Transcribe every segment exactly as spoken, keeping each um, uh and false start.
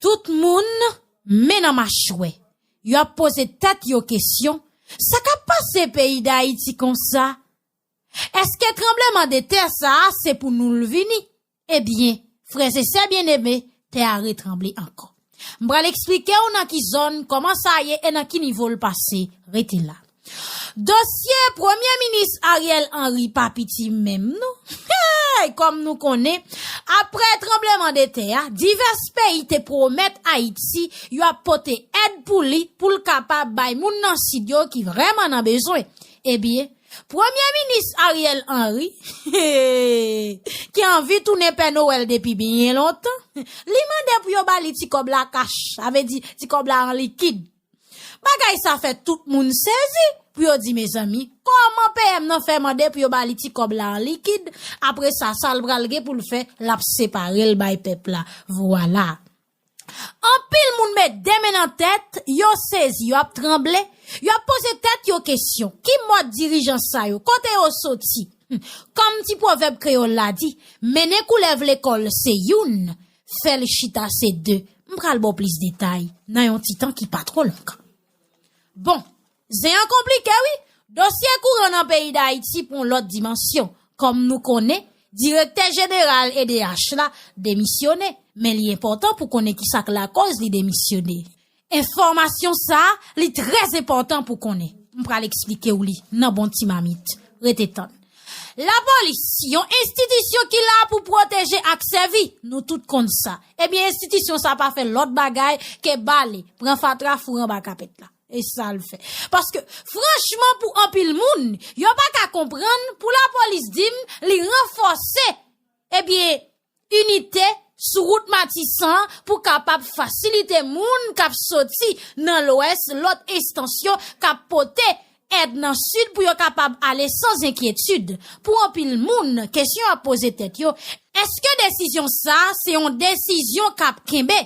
Tout moun men nan machwè. Y ap poze tèt yo kesyon, sa k ap pase peyi Dayiti konsa? Èske tranbleman de tè sa a se pou nou l vini? Ebyen, frè e sè byeneme, tè a retranble ankò. M pral eksplike w nan ki zòn, kòman sa ye e nan ki nivo l pase. Rete la. Dosye Premye Minis Ariel Henry pa piti menm non. Hey, kòm nou konnen, apre tranbleman de tè a, divès peyi te pwomèt Ayiti y ap pote èd pou li, pou l kapab bay moun nan Sid yo ki vrèman nan bezwen. Ebyen, Premye Minis Ariel Henry, ki anvi tounen Pè Nowèl depi byen lontan, li mande pou yo ba li ti kòb la kach, sa vle di ti kòb la an likid. Bagay sa fè tout moun sezi, pou yo di, mezanmi, kòman P M nan fè mande pou yo ba li ti kòb la an likid, apre sa, sa l pral gen pou l fè, l ap separe l bay pèp la. Vwala. Anpil moun met de men nan tèt, yo sezi, yo ap tranble, yo ap poze tèt yo kesyon, ki mòd dirijan sa yo, kote yo soti? Hmm. Kòm ti pwovèb kreyòl la di, mennen koulèv lekòl se youn, fè l chita se de. M pral ba w plis detay nan yon ti tan ki pa twò long. Bon, zen an konplike wi. Dosye kouran nan peyi Dayiti pran yon lòt dimansyon. Kòm nou konnen, direktè jeneral E D H la demisyone, men li enpòtan pou konnen kisa k lakòz li demisyone. Enfòmasyon sa a, li trè enpòtan pou konnen. M pral eksplike w li nan bon ti mamit. Rete tann. Lapolis, yon enstitisyon ki la pou pwoteje ak sèvi, nou tout konn sa. Ebyen, enstitisyon sa pa fè lòt bagay ke bale, pran fatra, foure anba kapèt la. E sa l fè. Paske, franchman, pou anpil moun, yo pa ka konprann pou lapolis di m li ranfòse, ebyen, inite sou wout Matisan an pou kapab fasilite moun k ap soti nan Lwès, lòt estansyon k ap pote èd nan Sid pou yo kapab ale san enkyetid. Pou anpil moun, kesyon ap poze tèt yo, èske desizyon sa a se yon desizyon k ap kenbe?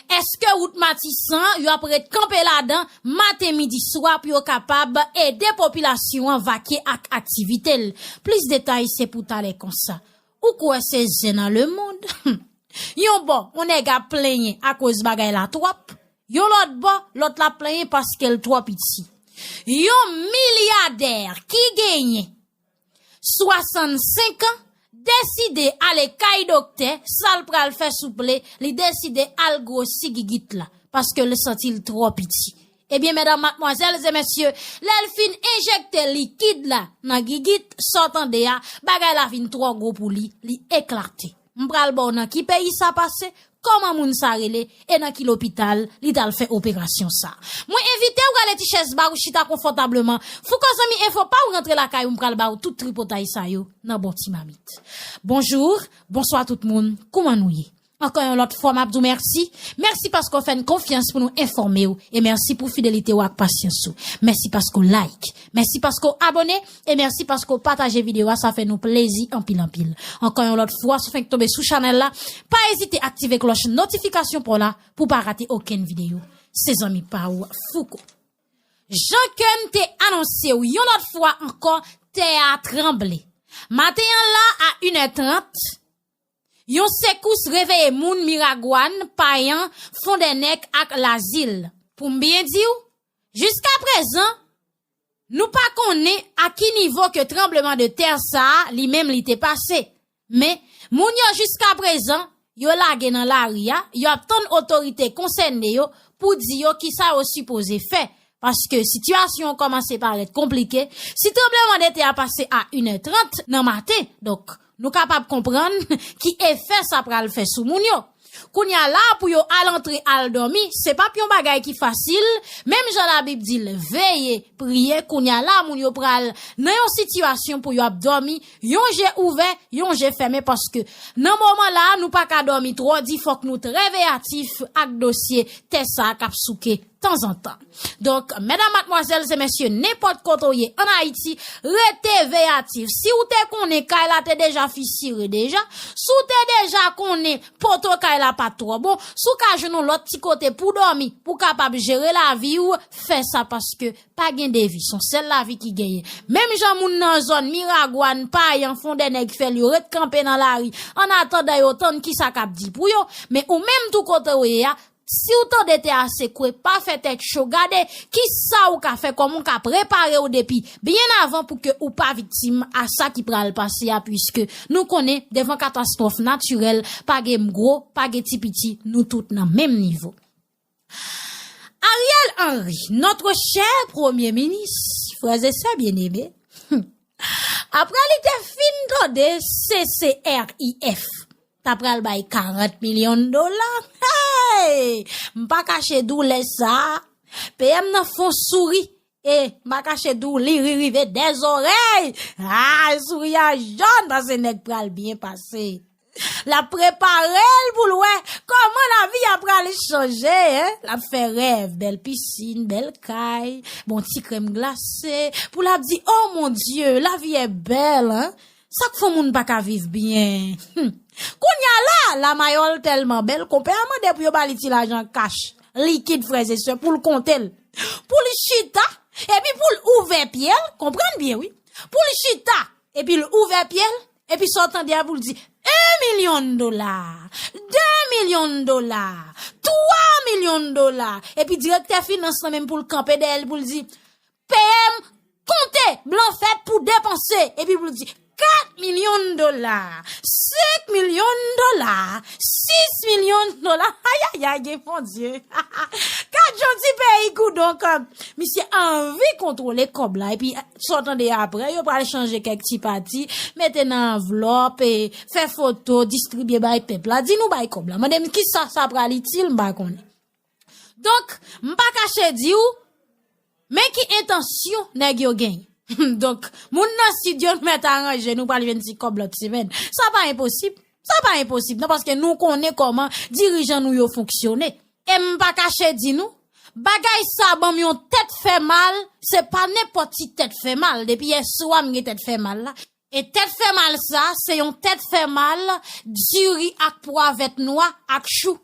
Èske wout Matisan an, yo ap ret kanpe ladan maten, midi, swa pou yo kapab ede popilasyon an vakye ak aktivite l? Plis detay se pou talè konsa. Ou kwè se zen nan lemonn? Yon bò, yon nèg ap plenyen akoz bagay la twòp. Yon lòt bò, lòt la ap plenyen paske l twò piti. Yon milyadè ki genyen swasannsenk an deside ale kay doktè, sa l pral fè souple, li deside al gwosi gigit la, paske l santi l twò piti. Ebyen, medam, madmwazèl e mesye, lè l fin enjekte likid la nan gigit, sa w tande a, bagay la vin twò gwo pou li, li eklate. M pral ba w nan ki peyi sa pase, kòman moun sa rele, e nan ki lopital li t al fè operasyon sa. Mwen envite w rale ti chèz ba w, chita konfòtableman. Fouko Zanmi Enfo pa w rantre lakay ou, m pral ba w tout tripotay sa yo nan bon ti mamit. Bonjou, bonswa tout moun, kouman nou ye? Ankò yon lòt fwa, m ap di w mèsi. Mèsi paske w fè n konfyans pou nou enfòme w. E mèsi pou fidelite w ak pasyans ou. Mèsi paske w like. Mèsi paske w abòne. E mèsi paske w pataje videyo a. Sa fè nou plezi anpil, anpil. Ankò yon lòt fwa, si w fenk tonbe sou chanèl la, pa ezite aktive klòch notifikasyon pa w la pou w pa rate okenn videyo. Se zanmi pa w, Fouko. Jan ke n te anonse w yon lòt fwa ankò, tè a tranble. Maten an la, a inè trant, yon sekous reveye moun Miragwàn, Payan, Fondènèg ak Lazil. Pou m byen di w, jiskaprezan, nou pa konnen a ki nivo ke tranbleman de tè sa a, li menm li te pase. Men, moun yo jiskaprezan, yo lage nan lari a, yo ap tann otorite konsène yo pou di yo kisa yo sipoze fè. Paske sitiyasyon an kòmanse parèt konplike. Si tranbleman de tè a pase a inè trant nan maten, donk, nou kapab konprann ki efè sa pral fè sou moun yo. Kounye a la, pou yo al antre, al dòmi, se p ap yon bagay ki fasil. Menm jan Labib di l, veye, priye. Kounye a la, moun yo pral nan yon sitiyasyon pou yo ap dòmi, yon je ouvè, yon je fèmen, paske nan moman la, nou pa ka dòmi twò di, fòk nou trè veyatif ak dosye tè sa a k ap souke tanzantan. Donk, medam, madmwazèl e mesye, nenpòt kote w ye ann Ayiti, rete veyatif. Si w te konnen kay la te deja fisire deja, si w te deja konnen poto kay la pa t twò bon, si w ka jwenn yon lòt ti kote pou dòmi, pou w kapab jere lavi w, fè sa paske pa gen devi, se yon sèl lavi ki genyen. Menm jan moun nan zòn Miragwàn, Payan, Fondènèg fè l, yo ret kanpe nan lari, annatandan yo tann kisa k ap di pou yo, men ou menm tou kote w ye a, Si w tande tè a sekwe, pa fè tèt cho, gade kisa ou ka fè, kòman w ka prepare w depi byen avan pou ke ou pa viktim a sa ki pral pase a, piske nou konnen devan katastwòf natirèl, pa gen gwo, pa gen ti piti, nou tout nan menm nivo. Ariel Henry, notre cher Premier Ministre, frères et sœurs bien-aimés, apre li te fin tande C C R I F, ta pral bay karant milyon dola. Hey! M pa kache di w lè sa a, P M nan fè yon souri. E, m pa kache di w, li ri rive dè zòrèy. Ah, souri a jòn, paske nèg pral byen pase. L ap prepare l pou l wè kòman lavi a pral chanje, en. L ap fè rèv, bèl pisin, bèl kay, bon ti krèm glase, pou l ap di, "Oh mon Dieu, la vie est belle, hein." Sa k fè moun pa ka viv byen? Hmm. Kounye a la, lamayòl tèlman bèl, konpè a mande pou yo ba li ti lajan kach, likid, frè e sè, pou l konte l. Pou l chita, epi pou l ouvè pye l, konprann byen, wi. Pou l chita, epi l ouvè pye l, epi sa w tande a pou l di, "En milyon dola, de milyon dola, twa milyon dola." Epi direktè finans lan menm pou l kanpe dèyè l, pou l di, "P M, konte, blan fèt pou depanse." Epi pou l di, "Kat milyon dola, senk milyon dola, sis milyon dola." Ayayay, gen Bondye. Gad jan ti peyi koudonk. Misye anvi kontwole kòb la. Epi, sa w tande apre, yo pral chanje kèk ti pati, mete nan anvlòp, e fè foto, distribye bay pèp la. Di nou bay kòb la. Mande m kisa sa pral itil, m pa konnen. Donk, m pa kache di w, men ki entansyon nèg yo genyen. Donk, moun nan sid yo, nou mèt aranje, nou pral jwenn ti kòb lòt semèn. Sa pa enposib. Sa pa enposib, non, paske nou konnen kòman dirijan nou yo fonksyone. E m pa kache di nou, bagay sa ban m yon tèt fè mal, se pa nenpòt ti tèt fè mal. Depi yè swa m gen tèt fè mal la. E tèt fè mal sa, se yon tèt fè mal diri ak pwa vèt nwa ak chou.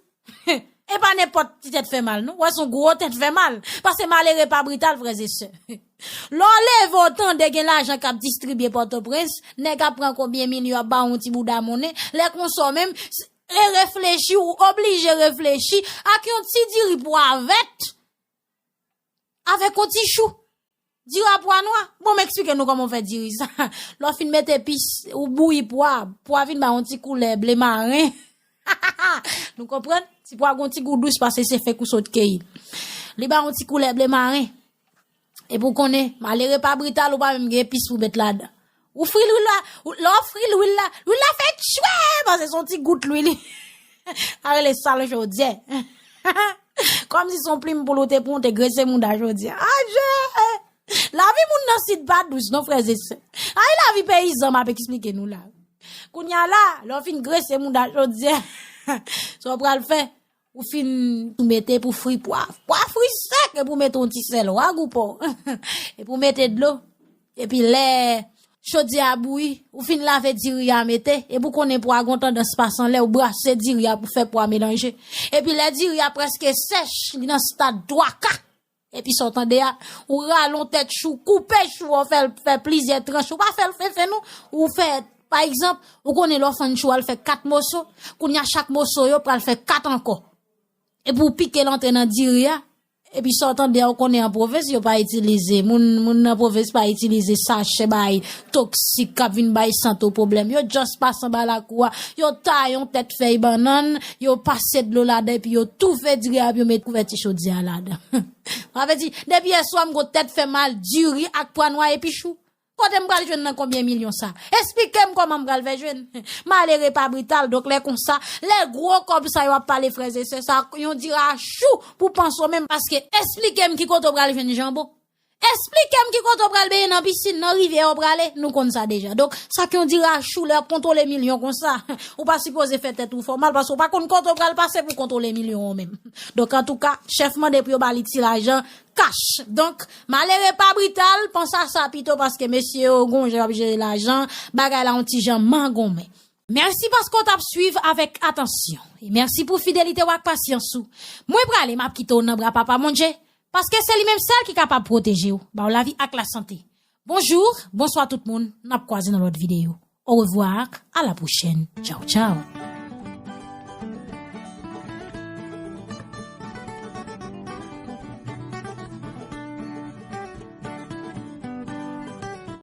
E pa nenpòt ti tèt fè mal, non. Wè, se yon gwo tèt fè mal. Paske malere pa brital, frè e sè. Lè w leve, w tande gen lajan k ap distribye Pòtoprens, nèg ap pran konbyen milyon, ap ba w yon ti bouda monnen. Lè konsa w menm, s-, e reflechi, ou oblije reflechi ak yon ti diri pwa vèt avèk yon ti chou. Diri a pwa nwa. Bon, m eksplike nou kòman w fè diri sa. Lè w fin mete epis, ou bouyi pwa, pwa vin ba yon ti koulè ble maren. Nou konprann? Ti pwa gon ti gou dous paske se fèk ou sot keyi. Li ba yon ti koulè ble maren. Epi w konnen, malere pa brital, ou pa menm gen epis pou met ladan. Ou fri lwil la, ou, lè w fri lwil la, lwil la fè tchwè, paske se yon ti gout lwil. A rele sal chodyè. Kòmsi se yon plim poul ou te pran, ou te grese mouda chodyè. Adje! Lavi moun nan sid pa dous, non, frè e sè. Ay, lavi peyizan, m ap eksplike nou la. Kounye a la, lè w fin grese mouda chodyè, sa w pral fè? Ou fin mete pou fri pwa. Pwa fri sèk, epi w mete yon ti sèl wag ou pa w. Epi w mete dlo. Epi lè chodyè a bouyi, ou fin lave diri a mete, epi w konnen pwa gon tandans pase anlè, ou brase diri a pou fè pwa melanje. Epi lè diri a prèske sèch, li nan stad twa ka. Epi sa w tande a, ou rale yon tèt chou, koupe chou an, fè l, fè plizyè tranch. Ou pa fè l fenfen non. Ou fè, pa egzanp, ou konnen lè w fann chou a, l fè kat moso. Kounye a, chak moso yo pral fè kat ankò. Epi w pike l antre nan diri a. Epi sa w tande a, ou konnen an pwovens, yo pa itilize. Moun, moun nan pwovens pa itilize sachè bay toksik k ap vin bay sante w pwoblèm. Yo just pase anba lakou a, yo taye yon tèt fèy bannann, yo pase dlo ladan, epi yo toufe diri a, epi yo met kouvèti chodyè a ladan. Sa vle di, depi yè swa m gon tèt fè mal, diri ak pwa nwa epi chou. Kote m pral jwenn nan konbyen milyon sa? Esplike m kòman m pral fè jwenn. Malere pa brital, donk lè konsa, lè gwo kòb sa yo ap pale frè e sè, sa yon diri a chou pou panse w menm, paske esplike m ki kote w pral jwenn janbon. Esplike m ki kote w pral benyen nan pisin, nan rivyè w prale, nou konn sa deja. Donk, sa k yon diri a chou lè w ap kontwole milyon konsa, ou pa sipoze fè tèt ou fè w mal, paske w pa konn kote w pral pase pou kontwole milyon w menm. Donk, antouka, chèf mande pou yo ba li ti lajan kach. Donk, malere pa brital, panse a sa pito, paske mesye yo gon jan y ap jere lajan, bagay la yon ti jan mangonmen. Mèsi paske w t ap swiv avèk atansyon. E mèsi pou fidelite w ak pasyans ou. Mwen prale, m ap kite w nan bra Papa Bondye, paske se li menm sèl ki kapab pwoteje w, ba w lavi ak lasante. Bonjou, bonswa tout moun, n ap kwaze nan lòt videyo. Au revoir, à la prochaine. Tchao, tchao.